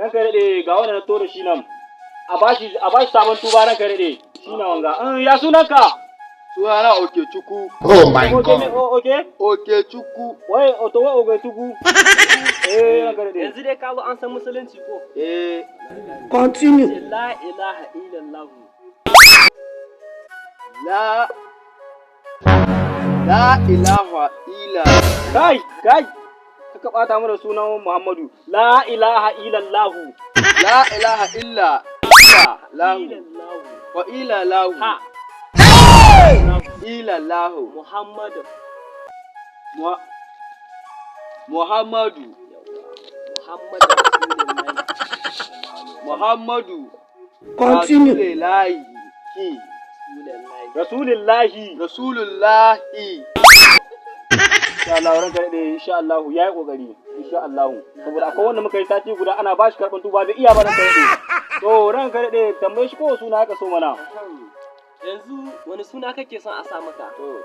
Ranka daɗe, ga wannan na to da shi nan. A bashi sabon tuba, ranka daɗe. Shi na wanga. Ya sunanka? Sunana Okechukwu. Oh my Oke God. ne, oke? Okechukwu. Wai, oto wai Okechukwu. Eh, ranka daɗe. Yanzu dai ka zo an san musulunci ko? Eh. Continue. Ce la ilaha illallah. La La ilaha illa. Kai, kai. Kaka ɓata mana sunan Muhammadu. La ilaha illallah. La ilaha illa illa lahu. Illallah. Wa ila lahu. Ha. Ila lahu. Muhammadu. Muhammadu. Muhammadu Rasulullahi. Muhammadu. Continue. Rasulullahi. Rasulullahi. Rasulillahi. Rasulullahi. Insha Allah, ranka daɗe, insha Allah yayi kokari, insha Allah. Saboda akwai wanda muka yi sati guda ana bashi karɓar tuba, bai iya ba, ranka daɗe. To, ranka daɗe, tambaye shi ko suna aka so mana. Yanzu wani suna kake son a sa maka? To,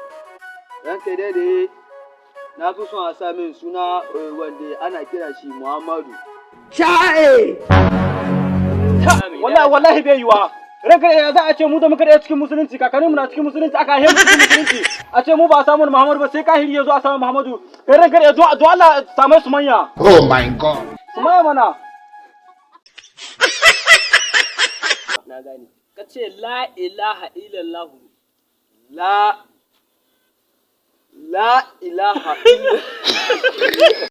ranka daɗe, na fi son a sa min suna wanda ana kira shi Muhammadu. Chai. Wallahi wallahi bai yiwa. Ranka daɗe, za a ce mu da muka daɗe cikin musulunci, kakannin mu na cikin musulunci, aka haife mu cikin musulunci, a ce mu ba a samu Muhammadu ba, sai kahiri ya zo a samu Muhammadu? Kai, ranka daɗe, do Allah same su manya. Oh my God. Su manya mana. Na gane. Ka ce la ilaha illallah. La La ilaha illa.